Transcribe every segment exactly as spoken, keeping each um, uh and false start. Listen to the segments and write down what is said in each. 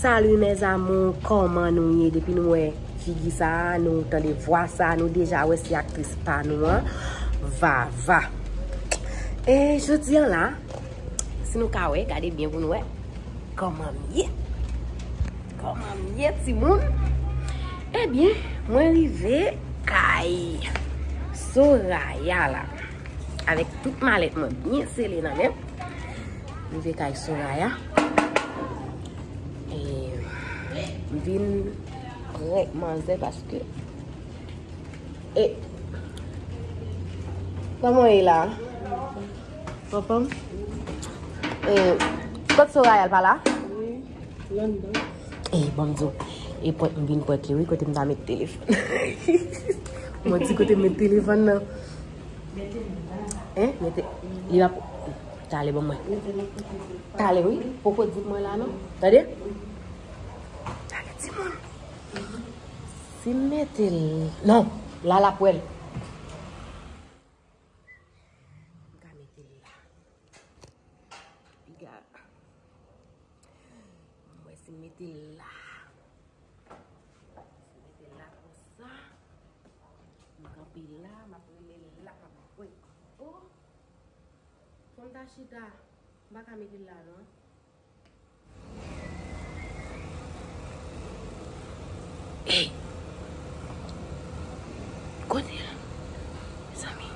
Salut mes amours, kòman nou ye? Depi nou wè figi sa, nou tande vwa sa, nou deja wè se aktris pa nou an, Vava. E jodi an la, si nou ka wè, gade byen pou nou wè kòman m ye. Kòman m ye, timoun? Ebyen, mwen rive kay Soraya la. Avèk tout malèt mwen byen sele nan men m. M rive kay Soraya. E m vin pran manzè paske. E kòman w ye la? Anfòm? E kot Soraya, l pa la? Wi, lanndan. E bon, m di w, e prank, m vin prank li wi, kote m ta met telefòn. Mwen di kote m met telefòn nan. Hein? Mete. Li va. Talè, ban mwen. Talè, wi. Poko di mwen la, non. Tande? Talè, timoun. Si m mete l. Non. La, l ap wè l. M ka mete l la. Piga. Mwen, si m mete l la. Si m mete l la konsa. M kanpe la, m ap rele l la, m ap wè. Oh! Fò m ta chita. M pa ka mete l la, non. Hey! Kote l? Mezanmi.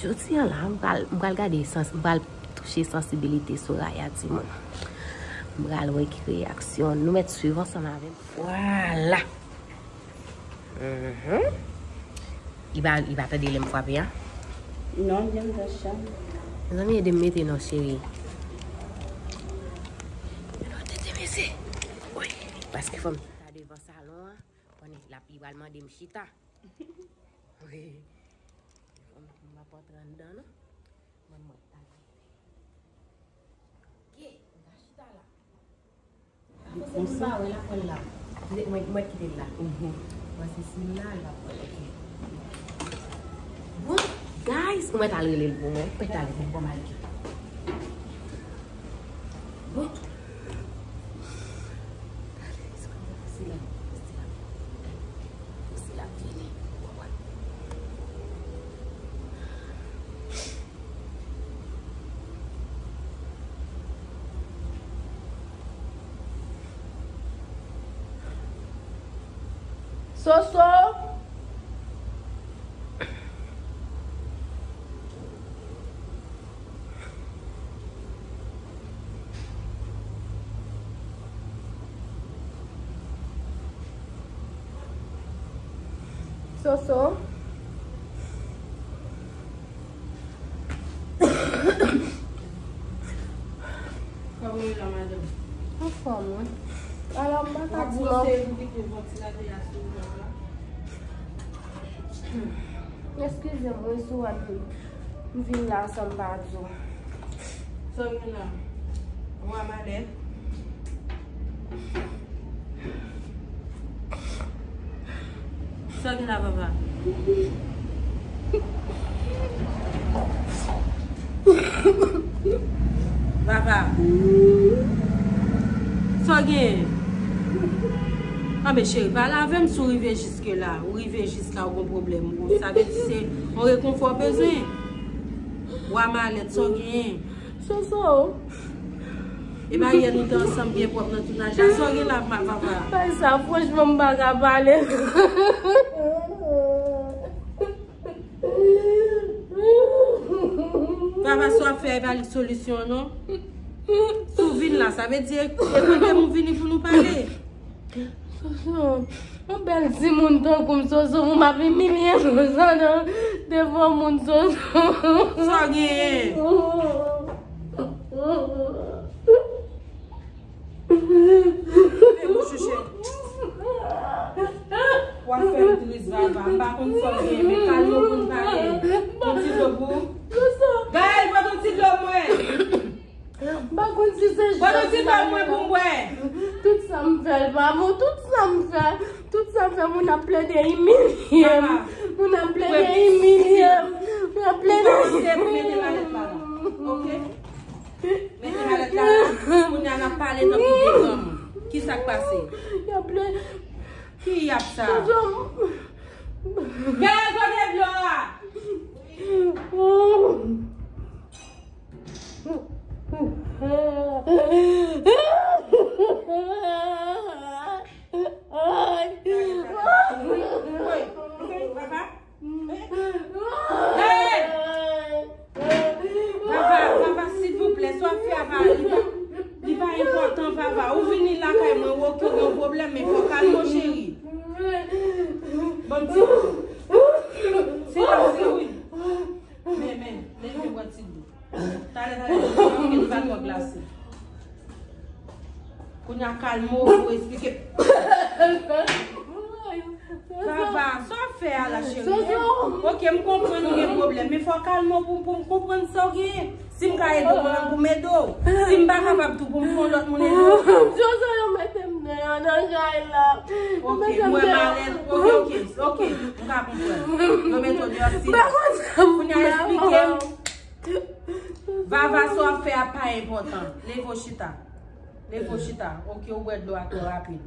Jodi an la, m pral, m pral gade sans, m pral touche sansibilite Soraya, timoun. M pral wè ki reyaksyon. Nou mèt swiv ansanm avè m. Vwala. Mhm. Li pa, li pa tande lè m frape a? Non, li andan chanm. Mezanmi, ede m mete non, cheri. Mete mesye. Wi, paske fò m chita devan salon an. Konnen, l ap, li pral mande m chita. Wi. Fò m, m ap antre anndan, non. Mwen, mwen, talè. Ok, m ka chita la. Apre se pou l pa wè l ap pran l la. Mwen, mwen kite l la. Mhm. Mwen se si l la, l ap pran l, ok. Bon, guys, mwen t al rele l pou mwen. Mwen t al rele l pou mwen. Bon. Talè, se la, se la. Se la, vini. Soso! Soso. Kòman w ye la, madanm? Anfòm, wi. Alò, m pa ka di non. Ou ap kite vantilatè a sou ou la? Eskize m, wi, si w wè m, m vin la san m pa di w. Sa w gen la? Wa malèt. Sa w gen la, Vava? Vava. Sa w gen? Anben, cheri, pale avè m si w rive jiske la. Ou rive jis la, ou gon pwoblèm. Sa vle di se yon rekonfò w bezwen. Wa malèt, sa w gen? Soso. E pa yè nou te ansanm byen pwòp nan tounaj la. Sa w gen la, ma papa? Ay, sa, franchman, m pa ka pale. Papa, sa w ap fè a, e pa li k solisyon an, non. Si w vin la, sa vle di, e, e kote m vini pou nou pale. Soso, yon bèl timoun tankou m, Soso, pou m ap imilye m konsa nan, devan moun, Soso. Sa w genyen? Fè bouch ou chè. W ap fè m tris, Vava. M pa konn sa w genyen, men kalme w pou n pale. Yon ti dlo pou ou. Gaël, pote yon ti dlo pou mwen. M pa konn si se jwèt. Tout sa m fè l pa bon. Tout sa m fè, tout sa m fè, moun ap plede imilye m. Moun ap plede imilye m. Moun ap plede. Ou kòmanse pou mete malèt la la. Ok? Mete malèt la la. Kounye a n ap pale nan Pase. Y ap ple. Ki y ap sa? Gade kote dlo a. Woy, papa. Hey! Vava, Vava, silvouplè, sa w ap fè a pa, li pa, li pa enpòtan, Vava. Ou vini lakay mwen, ou oke, gen yon pwoblèm, men fò w kalme w, cheri. Bon, ti, silans, wi. Men, men, men, men, bwè ti dlo. Talè, talè, oke, li pa twò glase. Kounye a kalme w pou eksplike. Vava, sa w ap fè a la, cheri? Oke, m konprann ou gen pwoblèm, men fò w kalme w pou, pou m konprann sa w genyen. Si m ka ede w, mwen menm pou m ede w. Si m pa kapab tou, pou m fè yon lòt moun ede w. Jojo, yo mete m deyò nan kay la. Oke, m wè malèz. Oke, oke, oke. M ka konprann. Yo mete w deyò, silans. Kounye a eksplike m. Vava, sa w ap fè a pa enpòtan. Leve w chita. Leve w chita. Oke, ou bwè dlo a twò rapid.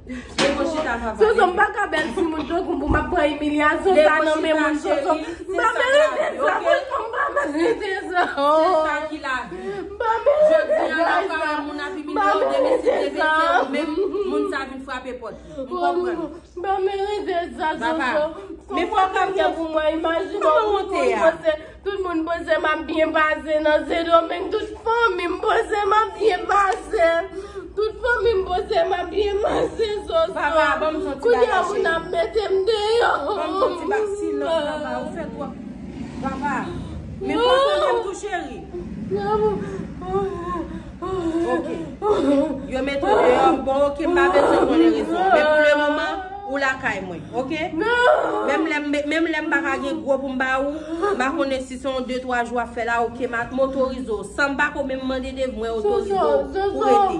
Leve w chita, Vava. Soso, m pa ka bèl timoun tankou pou m ap pran imilyasyon sa nan men moun, Soso. M pa merite sa, franchman, m pa merite sa. Se sa ki lavi. M pa merite sa. Jodi a la, ou ka wè moun ap imilye w, demen si Dye vle, se ou menm, moun sa vin frape pòt li. M konprann. M pa merite sa, Soso. Men fò w kalme w pou mwen, imajine w, tout moun panse, tout moun panse m ap byen pase nan Sendomeng, tout fanmi m panse m ap byen pase. Tout fanmi m panse m ap byen pase, Soso. Vava, ban m yon ti bagay, cheri. Kounye a moun ap mete m deyò. Ban m yon ti bagay, silans, Vava, ou fè twòp. Vava, men fò w tande m tou, cheri. Oke. Yo mete w deyò, bon, oke, m pa bezwen konnen rezon. Men pou le moman, ou lakay mwen, oke? Menm lè m, menm lè m pa ka gen gwo pou m ba ou, m pa konnen si se yon de twa jou w ap fè la, oke, m a, m otorize w. San m pa ko menm mande dev, mwen otorize w pou rete.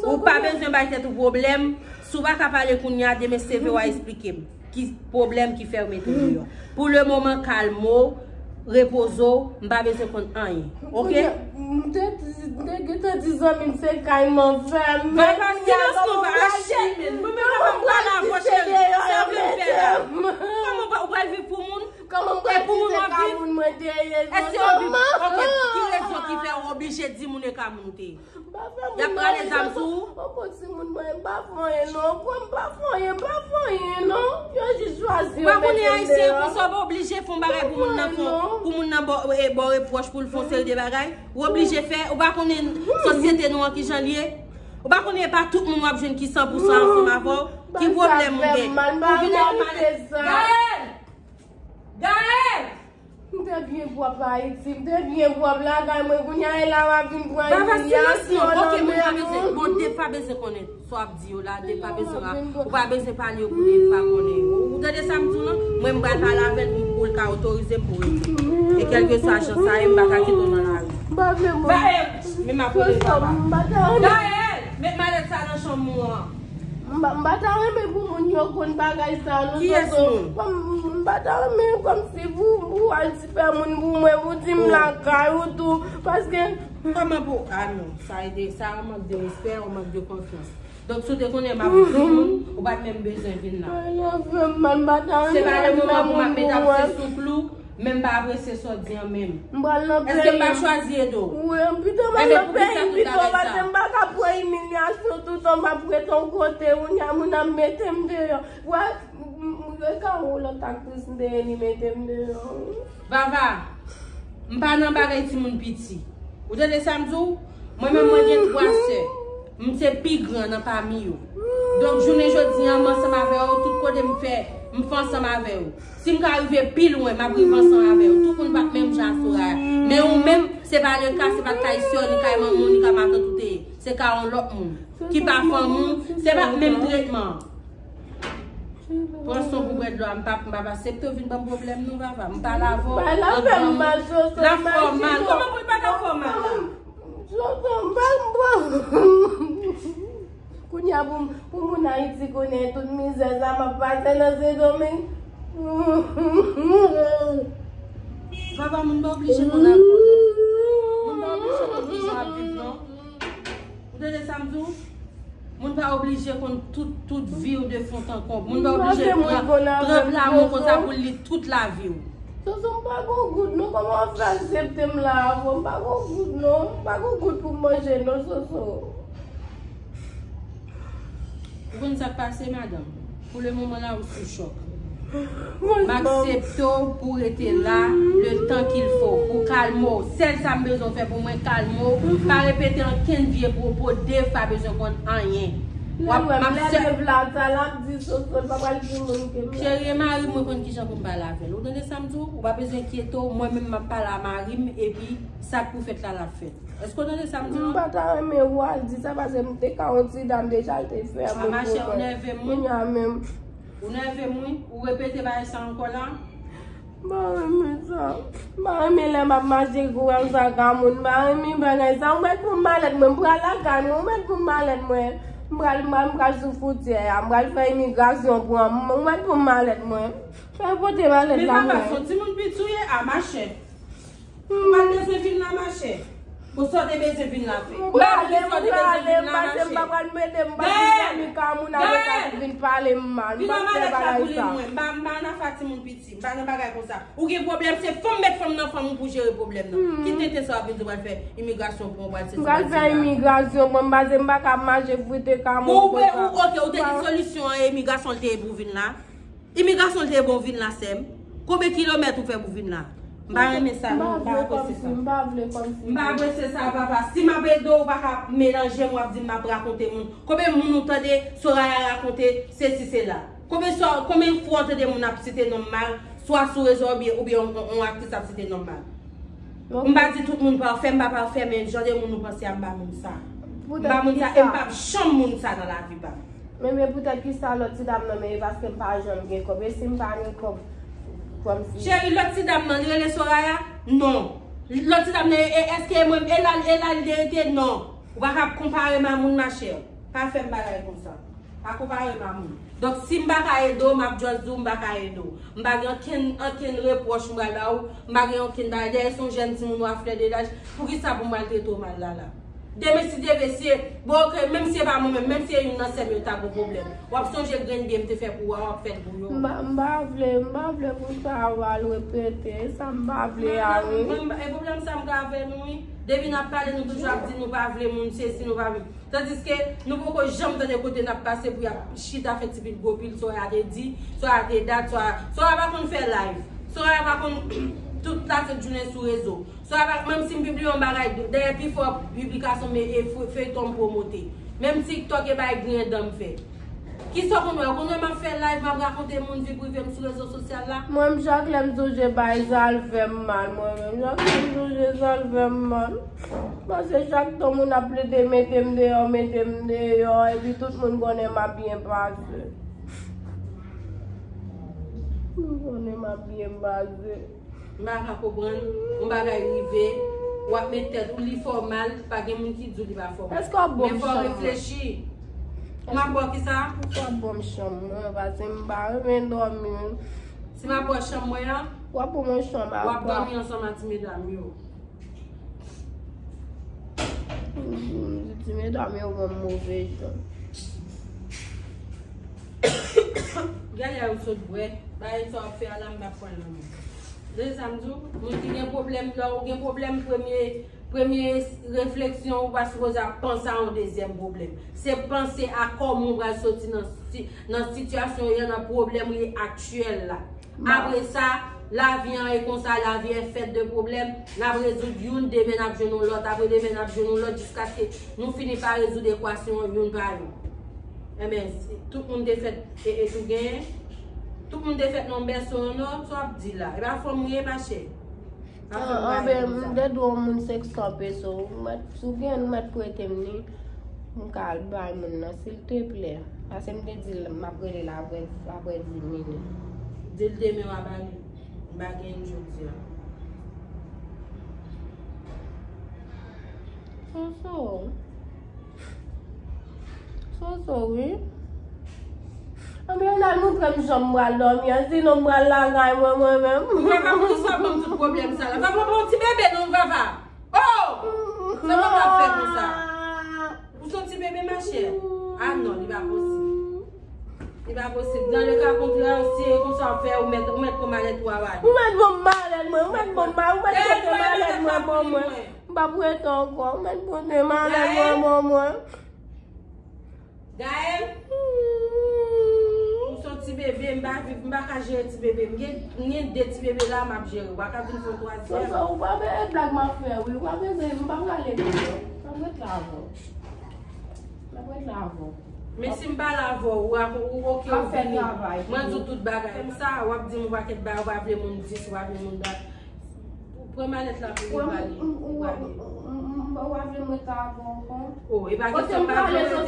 Ou pa bezwen bay tèt ou pwoblèm. Si w pa ka pale kounye a, demen se vre w a eksplike m ki pwoblèm ki fè yo mete w deyò. Pou le moman, kalme w, repoze w, m pa bezwen konn anyen. Oke? M te, m te gentan di zanmi m se kay m an fè m. Vava, silans non, Vava, chimèn. Mwen menm, Vava, m pral avè w, cheri. Sa w vle m fè la? Kòman w pral viv pou moun? Kòman m pral di se ka moun mwen te ye? Èske w viv? Oke, ki rezon ki fè w oblije di moun e ka moun ou te ye? Y ap rale zam sou ou? Yon bon timoun mwen, m pa fè anyen non. Kwè m, m pa fè anyen, m pa fè anyen non. Yo jis chwazi yo mete m deyò. Ou pa konnen ayisyen konsa, w pa oblije fè yon bagay pou moun nan fè, pou moun nan ba w, e, ba w repwòch, pou l fè yon seri de bagay. Ou oblije fè, ou pa konnen sosyete nou an kijan l ye. Ou pa konnen e pa tout moun w ap jwenn ki san pou san ansanm avè w. Ki pwoblèm ou gen? Ou vin ak malèz. Gaël! Gaël! M te byen pwòp Ayiti, m te byen pwòp lakay mwen, kounye a e la w ap vin pran imilyasyon nan men moun. Oke, moun pa bezwen, bon, Dev pa bezwen konnen sa w ap di yo la, Dev pa bezwen, ou pa bezwen pale yo pou Dev pa konnen. Ou, ou tande sa m di w lan? Mwen, m pral pale avè l pou, pou l ka otorize m pou rete. E kèlkeswa jan sa ye, m pa ka kite w nan lari. M pa vle moun. Gaël! Men m ap rele papa. Gaël! Met malèt sa nan chanm ou an. M pa, m pa ta renmen pou moun yo konn bagay sa non. Kiyès moun? Kòm, m pa ta renmen kòmsi pou, pou al ti fè moun pou mwen, pou di m lakay ou tou. Paske... Kòman pou, ah non, sa e de, sa yon mank de respè, yon mank de konfyans. Donk, si w te konnen m ap di moun, ou pa t menm bezwen vin la. Ay, sa fè m mal, m pa ta renmen. Se pa le moman pou m ap mete ap se sou klou. Men m pa apresye sa w di an menm. M pral nan peyi m. Èske m pa chwazi ede w? Wi, pito m al nan peyi m pito, paske m pa ka pran imilyasyon toutan m ap ret yon kote, kounye a moun ap mete m deyò. Wè, m, m, m, e ka yon lòt aktris m te ye, li mete m deyò. Vava, m pa nan bagay timoun piti. Ou tande sa m di w? Mwen menm, mwen gen twa sè. M se pi gran nan pami yo. Donk, jounen jodi a, m ansanm avè yo, tout kote m fè, m fè ansanm avè yo. Si m ka rive pi lwen, m ap rive ansanm avè yo. Tout moun pa t menm jan a Soraya. Men ou menm, se pa le ka, se pa t kay sè w, ni kay manman w, ni kay matant ou te ye. Se ka yon lòt moun, ki pa fanmi w, se pa t menm tretman. Pran san pou bwè dlo a, m pa, m pa aksepte w vin ban m pwoblèm non, Vava. M pale avè w. L ap fè m mal, Soso. L ap fè w mal. Kòman pou l pa ta fè w mal la? Soso, m pa, m pa. Kounye a pou, pou moun Ayiti konnen tout mizè sa m ap pase nan Sendomeng. Vava, moun pa oblije konn avè w non. Moun pa oblije konn kijan w ap viv non. Ou tande sa m di w? oblije konn tout, tout vi w de fon an konb. Moun pa oblije pran, pran lanmou konsa pou li tout lavi w. Soso, m pa gon goud non, kòman w ap fè aksepte m la avè w? M pa gon goud non, m pa gon goud pou m manje non, Soso. Ou konn sa k pase, madanm? Pou le moman la, ou sou chòk. M aksepte w pou w rete la, le tan qu'il faut, pou kalme w. Sèl sa m bezwen w fè pou mwen, kalme w. Pa repete ankenn vye pwopo, Dave pa bezwen konn anyen. W ap, m ap sè- Dave la, sa l ap di, Soso, l pa pral di moun ke m la. Cheri, e mari m, mwen konn kijan pou m pale avè l. Ou tande sa m di w? Ou pa bezwen enkyete w, mwen menm m ap pale a mari m, epi sa k pou fèt la, l ap fèt. Èske w tande sa m di w? M pa ta renmen w al di sa, paske m te ka yon ti dam deja, l te fè moun pou mwen. A, machè, ou nève m wi. Kounye a menm. Ou nève m wi. Ou repete bagay sa ankò la. M pa renmen sa. M pa renmen lè m ap mache kouri ak zaka moun. M pa renmen bagay sa. Ou mèt pou m malèt mwen. M pral lakay mwen. Ou mèt pou m malèt mwen. M pral, m pral, m pral sou fwontyè a. M pral fè imigrasyon pran m. Ou mèt pou m malèt mwen. Fè pote malèt la mwen. Men papa, se yon timoun piti w ye, a, machè. Ou pa t bezwen vin la, machè. Pou sa w te bezwen vin la fè. M prale, m prale, m pase, m pa pral mete, m pa vin zanmi ka moun avè sa ki vin pale m mal. M pa fè bagay sa. M pa, m pa nan afè timoun piti, m pa nan bagay konsa. Ou gen pwoblèm, se fanm, met fanm nan fanm ou pou jere pwoblèm nan. Ki tenten sa w ap vin di w pral fè imigrasyon pou w pral sesi pral sela. M pral fè imigrasyon, mwen, m pase, m pa ka mache frite ka moun konsa. Ou, ok, ou te di solisyon an, imigrasyon l te ye pou w vin la. Imigrasyon te bon vin la, sè m. Konbyen kilomèt ou fè pou vin la? M pa renmen sa, non, m pa apresye sa. M pa vle kòmsi. M pa apresye sa, papa. Si m ap ede w, ou pa ka melanje m, w ap di m m ap rakonte moun. Konbyen moun ou tande Soraya rakonte sesi sela? Konbyen sa, konbyen fwa w tande moun ap site non m mal, swa sou rezo oubyen, oubyen yon, yon, yon aktris ap site non m mal? M pa di tout moun pafè, m pa pafè, men jan de moun ou panse a, m pa moun sa. M pa moun sa, e m p ap janm moun sa nan lavi pa m. Men, men poutèt ki sa lòt ti dam nan, men e paske m pa janm gen kòb. E si m pa gen kòb, kòmsi. Cheri, lòt ti dam nan, li rele Soraya? Non. Lòt ti dam nan, e, e, èske e mwen, e la, e la li te rete? Non. Ou pa ka konpare m a moun, machè. Pa fè m bagay konsa. Pa konpare m a moun. Donk, si m pa ka ede w, m ap just di w m pa ka ede w. M pa gen ankenn, ankenn repwòch m pral ba w. M pa gen ankenn bagay. Dayè, se yon jèn timoun ou a flè de laj. Poukisa pou m pral trete w mal la, la? Demen, si Dye vle, si e, bon, ok, menm si e pa mwen menm, menm si e youn nan sè m yo, ta gon pwoblèm. W ap sonje grenn byen m te fè pou ou a, w ap fè l pou yo. M pa, m pa vle, m pa vle pou sa a al repete. Sa m pa vle a, wi. Mwen, e pwoblèm sa m gen avè nou, wi. Depi n ap pale, nou toujou ap di nou pa vle moun sesi, nou pa vle. Tandiske nou poko janm tande kote n ap pase pou y ap chita fè ti pil gwo pil, Soraya te di, Soraya te dat, Soraya, Soraya pa konn fè live. Soraya pa konn tout lasent jounen sou rezo. Soraya pa, menm si m pibliye yon bagay, dèyè pifò piblikasyon m e, e feyton m pwomote. Menm TikTok e bay griyen dan m fè. Kisa w konn wè? Ou konn wè m ap fè live, m ap rakonte moun vi prive m sou rezo sosyal la? Mwen menm, chak lè m sonje bagay sa, l fè m mal. Mwen menm, chak lè m sonje sa, l fè m mal. Paske chak tan moun ap plede mete m deyò, mete m deyò, epi tout moun konnen m ap byen pase. Moun konnen m ap byen pase. M pa ka konprann, yon bagay rive, w ap met tèt ou, li fè w mal, pa gen moun ki di w li pa fè w mal. Èske w ap ban m chanm mwen? Men fò w reflechi. M ap ba w kisa? Èske w ap ban m chanm mwen? Paske m pa renmen dòmi. Si m ap ba w chanm mwen an, w ap ban mwen chanm a w ap dòmi ansanm a ti medam yo. Ti medam yo ban m move jan. Gade a, ou sot bwè. Bagay sa w ap fè a la, m p ap pran l nan men w. Tande sa m di w? Moun ki gen pwoblèm, lè ou gen pwoblèm, premye, premye refleksyon ou pa sipoze ap panse a yon dezyèm pwoblèm. Se panse a kòman ou pral soti nan si-, nan sitiyasyon ou ye, nan pwoblèm ou ye aktyèl la. Apre sa, lavi an e konsa, lavi an fèt de pwoblèm. N ap rezoud youn, demen n ap jwenn yon lòt, apre demen n ap jwenn yon lòt, jiskaske nou fini pa rezoud ekwasyon an youn pa youn. Enben, si tout moun te fèt e, e tou genyen, tout moun te fèt nan yon bèso an nò, sa w ap di la? E pa fanm ou ye, machè? Anben, m te dwe yon moun senk san peso. Ou mèt, si w gen, ou mèt prete m li. M ka al bay moun nan, silteplè. Paske m te di l m ap rele l apre, apre dis minit. Di l demen w a ba li. M pa gen jodi a. Soso. Soso, wi. Anben, al montre m jan m pral dòmi an, sinon m pral lakay mwen, mwen menm. Vava, poukisa w ban m tout pwoblèm sa la? Vava, pa yon ti bebe non, Vava. Oh! Sa papa ap fè konsa? Ou se yon ti bebe, machè? Ah non, li pa posib. Li pa posib. Nan le ka kontrè, si e konsa w fè, ou mèt, ou mèt pran malèt ou a Wadi. Ou mèt ban m malèt mwen, ou mèt ban m ma-, ou mèt pote malèt mwen ban mwen. M p ap rete ankò, ou mèt pote malèt mwen ban mwen. Gaël, ou se yon ti bebe, m pa viv, m pa ka jere ti bebe. M gen, m gen de ti bebe la, m ap jere. W a ka vin fè yon twazyèm. Soso, ou pa bezwen blag m ap fè, wi. Ou pa bezwen, m pa prale non. M ap ret la avè w. M ap ret la avè w. Men si m pa la avè w, ou, ou, ou oke, ou vini. Mwen di w tout bagay. Sa, w ap di m yon pakèt bagay, ou pa vle moun di, ou pa vle moun dat. Pran malèt la pou li pale. Ou pa vle mwen ta avè w ankò? Oh, e pa kesyon pa vle rete.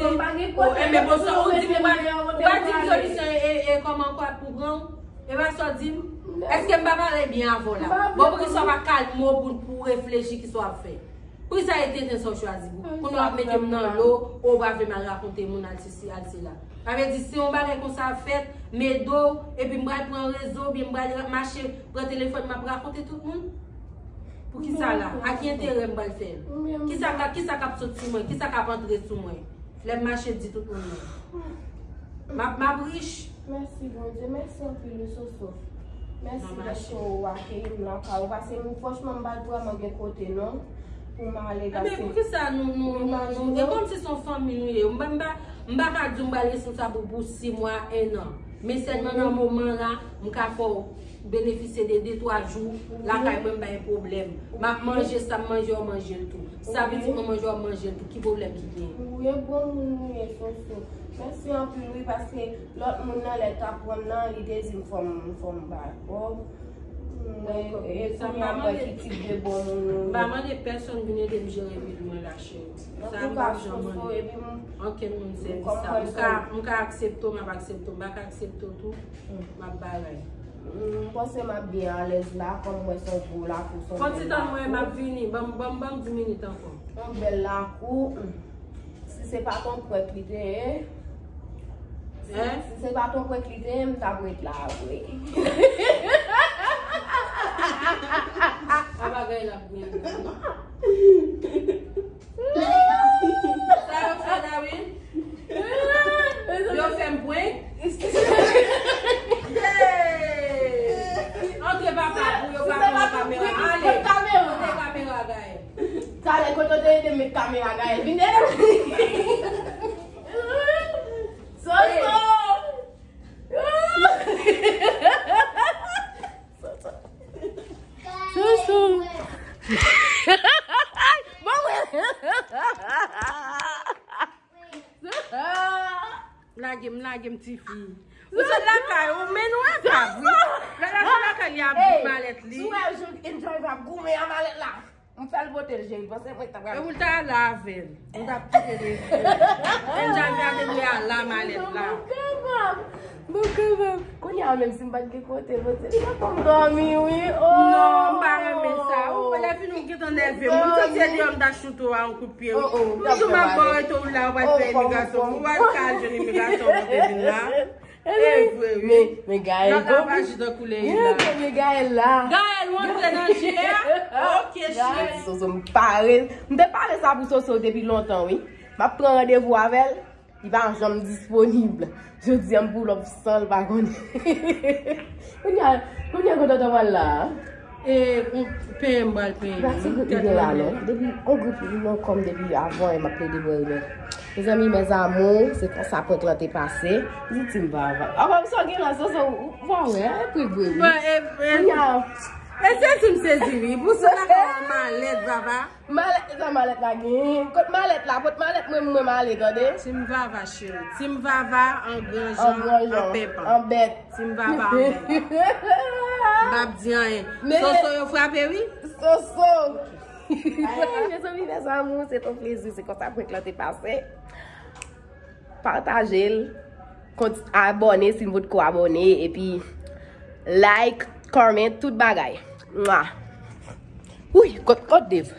Oh, e men bon, sa ou di m, ou pa, ou pa di m solisyon e, e, e kòman ankò pou pran w? E pa sa w di m? Èske m pa pale byen avè w la? Bon, poukisa w pa kalme w pou, pou w reflechi kisa w ap fè? Poukisa e tenten sa w chwazi pou? Kounye w ap mete m nan lo, ou pa vle m al rakonte moun, al sesi, al sela. Sa vle di, si yon bagay konsa ap fèt, m ede w, epi m pral pran rezo, oubyen m pral ra-, mache pran telefòn, m ap rakonte tout moun? Poukisa la? A ki enterè m pral fè l? Kisa k ap, kisa k ap sot sou mwen? Kisa k ap antre sou mwen? Lè m mache di tout moun non. M ap, m ap rich. Mèsi, Bondye. Mèsi anpil, wi, Soso. Mèsi paske ou akeyi m lakay ou. Paske m, franchman, m pa t vrèman gen kote, non, pou m ale. Ebyen, paske poukisa nou, nou, nou, nou, e kòmsi se yon fanmi nou ye. M pa, m pa, m pa ka di w m pral responsab ou pou sis mwa, en an. Men sèlman nan moman la, m ka fè w benefisye de de twa jou lakay mwen, m pa gen pwoblèm. M ap manje sa m manje, w manje l tou. Sa pitit mwen manje, w manje l tou. Ki pwoblèm ki genyen? Ou ye bon moun, ou ye Soso. Mèsi anpil, wi, paske lòt moun nan, lè l t ap pran m nan, li te di m fò m, fò m bay kòb. Mwen, e kounye a m wè ki tip de bon moun ou ye. M pa mande pèsonn vin ede m jere vil mwen la, cheri. Sa m p ap janm mande ankenn moun sèvis sa. M ka, m ka aksepte w, m ap aksepte w. M pa ka aksepte w tou, m ap bagay. M panse m ap byen alèz la, kòm mwen se yon gwo lakou, se yon bèl lakou. Fò ti tann mwen, m ap vini. Ban m, ban m, ban m dis minit ankò. Yon bèl lakou. Si se pa t yon prank li te ye, si, si se pa t yon prank li te ye, m t ap ret la vre. A bagay la pou mwen. Sa yo fè Darwin? Yo fè m prank? Hey! Antre papa pou yo pa pran kamera. Ale, kote kamera, Gaël? Talè, kote w te ede m met kamera, Gaël? Vin ede m. Soso! Soso! Bon, mwen. Lage m, lage m, tifi. Ou sot lakay ou, men nou envab, wi. Lè l al sot lakay li ap bout malèt li. Si w wè jan Enjoy va goumen a malèt la. M fè l pote l, cheri, panse mwen ta pral. E pou l ta ale avè l. M t ap kite l. Enjoy va te dwe al la malèt la. Bon, kanmenm. Bon, kanmenm. Kounye a menm si m pa t gen kote pote l, li pa konn dòmi, wi. Oh! Non, m pa renmen sa. Ou lè fini ou gentan nève m. M santi se deyò m ta choute w a yon kout pye, wi. Toujou m ap ba w rete w la, ou pral fè imigrasyon. Ou pral ka al jwenn imigrasyon pou te vin la. E vre, wi. Men, men Gaël, Gaël la. Men Gaël la. Gaël, ou antre nan jeu a? Ok, cheri. Soso, m pare. M te pale sa pou Soso depi lontan, wi. M ap pran randevou avè l. Li pa janm disponib. Jodi a m pull up san l pa konnen. Kounye a, kounye a kote w ta pral la a? E, m, penyen m pral penyen. Gati gwoup li gen la non. Depi yon gwoup li non kòm depi avan e m ap plede bwè rimè. Mezanmi, mes amours, se konsa prank lan te pase. Li di ti m vava. Apa m sa gen la, Soso, ou pa wè, e pri vre wi. Kounye a. E sezi m sezi wi. Pou sa la ka malèt vava. Malèt, sa malèt la gen. Kot malèt la? Pot malèt mwen, mwen m ale, tande. Team Vava, cheri. Team Vava, an gran jan, an pèpan. An bèt. Team Vava, an bèt. M p ap di anyen. Soso yo frape, wi. Soso. Mezanmi, mes amours, se ton plezi. Se konsa prank lan te pase. Pataje l. Kont-, abòne si n potko abòne. Epi, like, comment, tout bagay. Mwa. Wi, kot, kot Dave?